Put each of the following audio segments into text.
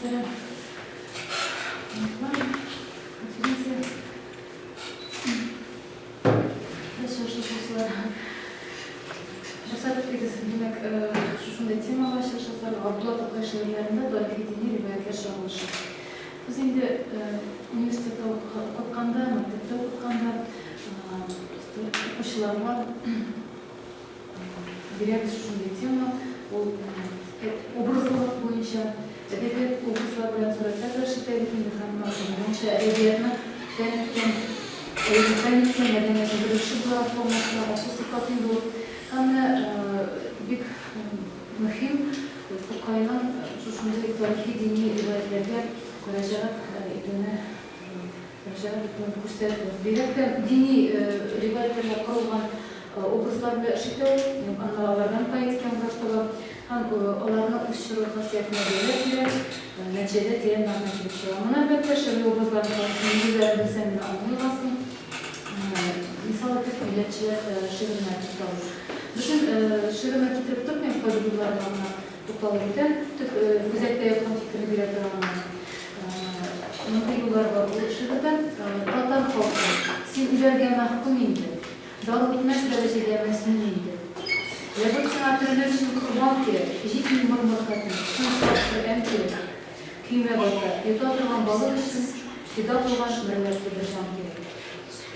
Мөхтәрәм кунаклар, конференция чыгыш ясаучылар. Рөхсәт итегез, димәк, шушындый темага чыгыш ясарга: Габдулла Тукай шигырьләрендә тарихи-дини риваятьләр чагылышы. Без инде университетта укытканда, мәктәптә укытканда укучыларга бирәбез шушындый тема, ул образлылык буенча, әдәбият образлар белән сурәтләр белән эш итә бит инде, һәм буенча әдәбиятны фән иткән, фән иткән мәдәниятнең бер өлеше буларак формалаштыра, асыл сыйфат инде ул. Һәм менә бик мөһим Тукайның шушындый тарихи-дини риваятьләргә мөрәҗәгать итүне мөрәҗәгать итүен күрсәтү. Бигрәк тә дини риваятьләргә корылган образлар белән эш итә ул, аннары алардан поэтик яңгыраш таба һәм аларны үз чоры хасиятенә бәйләп бирә, нәтиҗәдә тирән мәгънә килеп чыга. Моны, әлбәттә, шигъри образларны тарихи нигезләрен белсәң генә аңлый аласың. Мисал итеп, Милләтчеләр шигыренә тукталыйк. Бөтен шигыренә китереп тормыйм, кайбер юлларына гына тукталып үтәм. Төп үзәктә яткан фикерне бирә торганына. Мондый юллар бар ул шигырьдә. Татар халкы, син үләргә мәхкүм инде. Дару бетмәс дәрәҗәдә мәсмүм инде. Ләбүд сиңа терелер өчен корбан кирәк, җитми мыр-мыр хәтем, чын саф Коръән кирәк. Көймә бата, йота торган балык өчен фида булган мәрвәтле бер җан кирәк.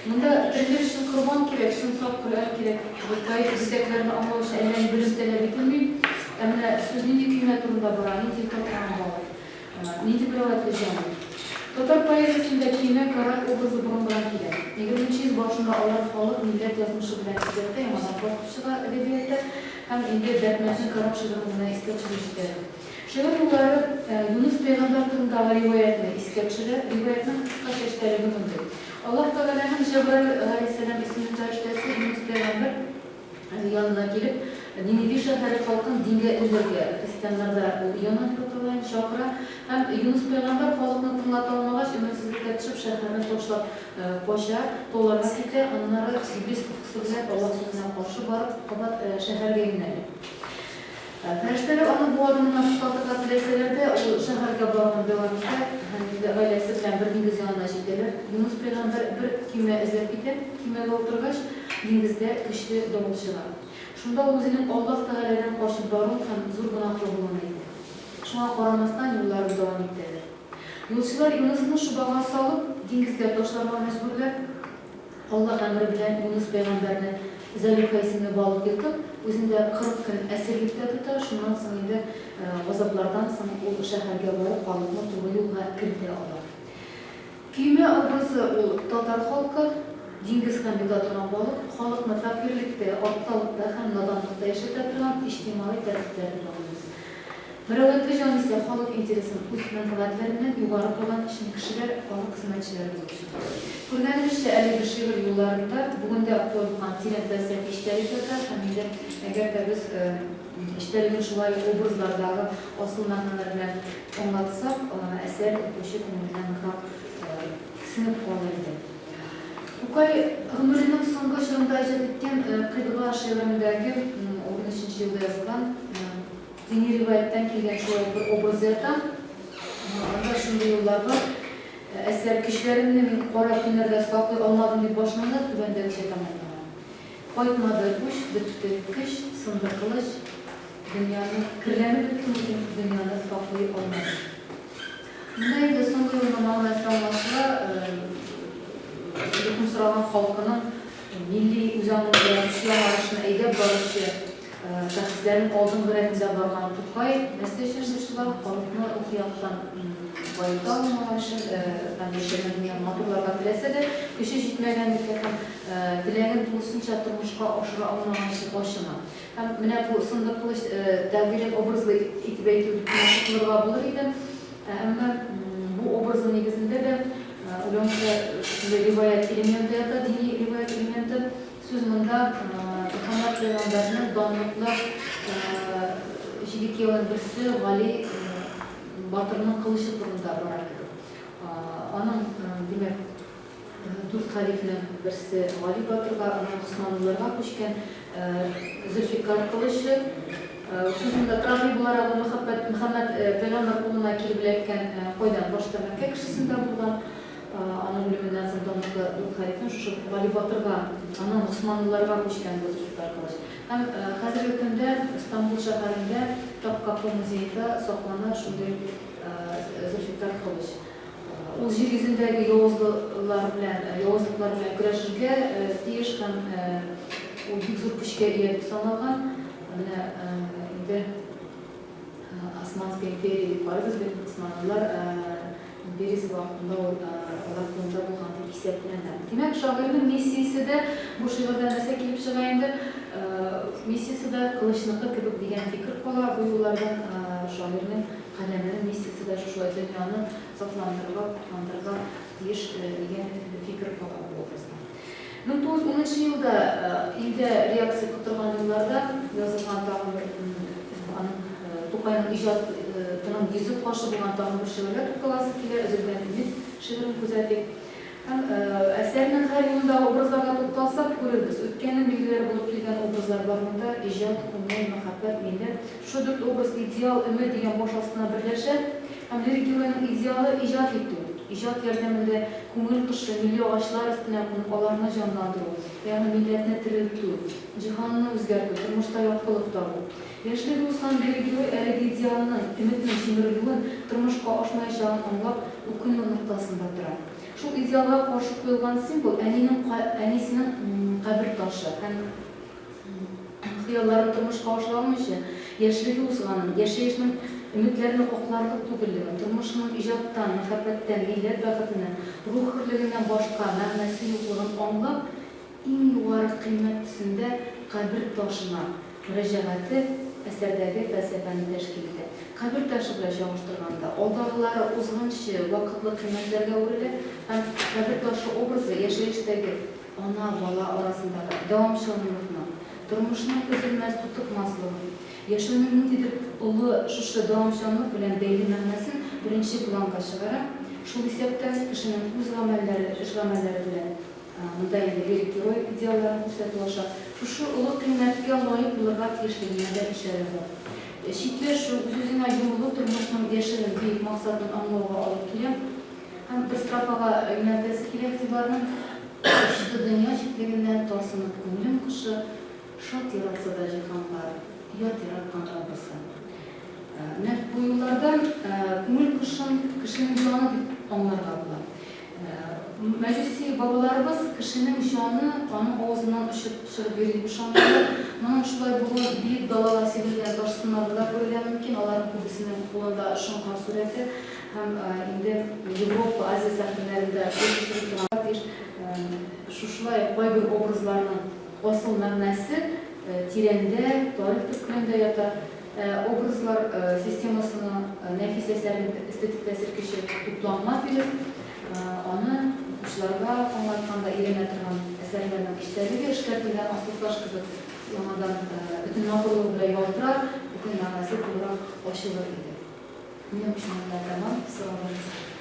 Монда терелер өчен корбан кирәк, чын саф Коръән кирәк. Бу поэтик бизәкләрне аңлау өчен әллә ни белем таләп ителми. Ә менә сүз нинди көймә турында бара, нинди йота торган балык? Нинди мөрәвәтле җан ул! Татар поэзиясендә көймә, кораб образы борынгыдан килә. Егерменче йөз башында алар халык, милләт язмышы белән исәптә яңадан калкып чыга әдәбиятта һәм инде Дәрдмәнднең Кораб шигырен генә искә төшерү җитәрлек. Шигырь юллары Юныс пәйгамбәр турындагы риваятьне искә төшерә. Риваятьнең кыскача эчтәлеге мондый. Аллаһ Тәгаләнең Җәбраил галәйһиссәлам исемле фәрештәсе Юныс пәйгамбәр янына килеп, Ниневи шәһәре халкын дингә өндәргә, христианнарда ул Иона дип атала инде, чакыра. Һәм Юныс пәйгамбәр халыкны тыңлата алмагач, өметсезлеккә төшеп, шәһәрне ташлап кача, тауларга китә, аннары Иблис куркысы белән Аллаһ сүзенә каршы барып, кабат шәһәргә юнәлә. Фәрештәләр аны бу адымыннан туктатырга теләсәләр дә, ул шәһәргә баруын дәвам итә һәм инде гаиләсе белән бер диңгез янына җитәләр. Юныс пәйгамбәр бер көймә эзләп китә. Көймәгә утыргач, диңгездә көчле давыл чыга. Шунда ул үзенең Аллаһ Тәгаләдән качып баруын һәм зур гөнаһлы булуын әйтә. Шуңа карамастан, юлларын дәвам итәләр. Юлчылар Юнысны шобага салып, диңгезгә ташларга мәҗбүрләр. Аллаһ әмере белән Юныс пәйгамбәрне Зәлүхә исемле балык йотып, үзендә 40 көн әсирлектә тота, шуннан соң инде газаплардан соң ул шәһәргә барып халыкны туры юлга кертә ала. Көймә образы ул татар халкы, диңгез һәм йота торган балык, халыкны фәкыйрьлектә, артталыкта һәм наданлыкта яшәтә торган иҗтимагый тәртипләр дип аңлыйбыз. Мөрәүвәтле җан исә халык интересын үз мәнфәгатьләреннән югары куйган чын кешеләр, халык хезмәтчеләре булып чыга. Күргәнебезчә, әлеге шигырь юлларында бүген дә актуаль булган тирән фәлсәфи эчтәлек ята һәм инде әгәр дә без эчтәлеген шулай образлардагы асыл мәгънәләр белән аңлатсак, әсәр укучы күңеленә ныграк сеңеп калыр иде. Тукай гомеренең соңгы чорында иҗат иткән Кыйбла шигырендәге, ул унөченче елда язылган, Дини риваятьтән килгән шулай ук бер образ ята. Анда шундый юллар бар. Әсәр Көчләремне мин кара көннәрдә саклый алмадым дип башлана, түбәндәгечә тәмамлана. Кайтмады үч, бетте көч, сынды кылыч, дөньяны, керләнеп беттем үзем, дөньяны саклый алмадым. Монда инде соңгы юлның мәгънәсе аңлашыла, йокымсыраган халкының милли үзаңында көчле яңарышны әйдәп баручы шәхесләрнең алдынгы рәтендә барган Тукай нәрсә өчен борчыла? Халыкны рухи яктан баета алмаган өчен һәм яшәгән дөньяны матурларга теләсә дә, көче җитмәгәнлеккә һәм теләген тулысынча тормышка ашыра алмаган өчен ачына. Һәм менә бу сынды кылыч тәгъбирен образлы итеп әйтү дип кенә котылырга булыр иде. Әмма бу образның нигезендә дә, уйлавымча, шундый риваять элементы ята, дини риваять элементы. Сүз монда Мөхәммәд пәйгамбәрнең данлыклы җиде киявенең берсе Гали батырның кылычы турында бара кебек. Аның, димәк, дүрт хәлифнең берсе Гали батырга, аннан госманлыларга күчкән Зөлфикар кылычы. Сүз монда трофей буларак ул Мөхәммәт Мөхәммәт пәйгамбәр кулына килеп эләккән, кайдан? Башта Мәккә кешесендә булган, аның үлеменнән соң данлыклы ул хәлифнең шушы Гали батырга, аннан госманлыларга күчкән бу Зөлфикар кылыч. Һәм хәзерге көндә Стамбул шәһәрендә Топкапы музеенда саклана шундый Зөлфикар кылыч. Ул җир йөзендәге явызлылар белән, явызлыклар белән көрәшергә тиеш һәм ул бик зур көчкә ия дип саналган. Менә инде Османская империя дип карыйбыз бит, Османлылар империясе вакытында ул алар кулында булган дип исәпләнә. Димәк, шагыйрьнең миссиясе дә бу шигырьдән нәрсә килеп чыга инде? Миссиясе дә кылычныкы кебек дигән фикер кала бу юллардан шагыйрьнең Каләмнең миссиясе дә шушылай дөньяны сафландырырга, кутландырырга тиеш дигән фикер кала бу образда. 1910 нчы елда илдә реакция котырган елларда язылган тагын бер аның Тукайның иҗатының йөзек кашы булган тагын бер шигырьгә тукталасы килә, Өзелгән өмет шигырен күзәтик. Һәм әсәрнең һәр юлындагы образларга тукталсак, күрербез, үткәннең билгеләре булып килгән образлар бар монда, иҗат, күңел, мәхәббәт, милләт. Шушы дүрт образ идеал, өмет дигән баш астына берләшә һәм лирик геройның идеалы, иҗат итү, иҗат ярдәмендә күңел кошы, милли агачлар өстенә кунып, аларны җанландыру, ягъни милләтне терелтү, җиһанны үзгәртү, тормышта яктылык табу. Яшьлеге узган лирик герой әлеге идеалның, өметнең җимерелүен, тормышка ашмаячагын аңлап, үкенү ноктасында тора. Шул идеалга каршы куелган символ, әнинең әнисенең кабер ташы һәм хыялларын тормышка ашыра алмыйча, яшьлеге узганын, яшәешнең өметләрне акларлык түгеллеген, тормышның иҗаттан, мәхәббәттән, милләт бәхетеннән, рух хөрлегеннән башка мәгънәсе юклыгын аңлап, Иң югары кыйммәт төсендә кабер ташына мөрәҗәгате әсәрдәге фәлсәфәне тәшкил итә. Кабер ташы белән чагыштырганда, алдагылары узгынчы, вакытлы кыйммәтләргә әверелә һәм кабер ташы образы яшәештәге ана-бала арасындагы дәвамчанлыкны, тормышның өзелмәс тутыкмаслыгын, яшәүнең ниндидер олы шушы дәвамчанлык белән бәйле мәгънәсен беренче планга чыгара, шул исәптән, кешенең үз гамәлләре, эш-гамәлләре белән Монда инде лирик герой идеалларын күрсәтү аша шушы олы кыйммәткә лаек булырга тиешлегенә дә ишарә бар. Читләшү, үз-үзеңә йомылу тормышның яшерен бөек максатын аңлауга алып килә. Һәм бер строфага юнәлтәсе килә игътибарны, Очты дөнья читлегеннән тарсынып күңелем кошы, Шат яратса да җиһанга, ят яраткан Раббысы. Менә бу юлларда күңел кошын кешенең җаны дип аңларга була. Мәҗүси бабаларыбыз кешенең җаны аның авызыннан очып чыгып йөри дип ышанганнар. Моның шулай булуын биек далада сибелгән таш сыннарда да күрергә мөмкин. Аларның күбесенең кулында шоңкар сурәте һәм инде Европа, Азия сәхнәләрендә күренеп торган тиеш. Шушылай кайбер образларның асыл мәгънәсе тирәндә, тарих төпкелендә ята. Образлар системасының нәфис әсәрнең эстетик тәэсир көче тупланма дибез. Аны укучыларга аңлатканда өйрәнә торган әсәрләрнең эчтәлеге эшкәртелгән асылташ кебек яңадан бөтен матурлыгы белән ялтырар, бөтен мәгънәсе тулырак ачылыр иде. Минем өчен монда тәмам. Сорауларыгыз.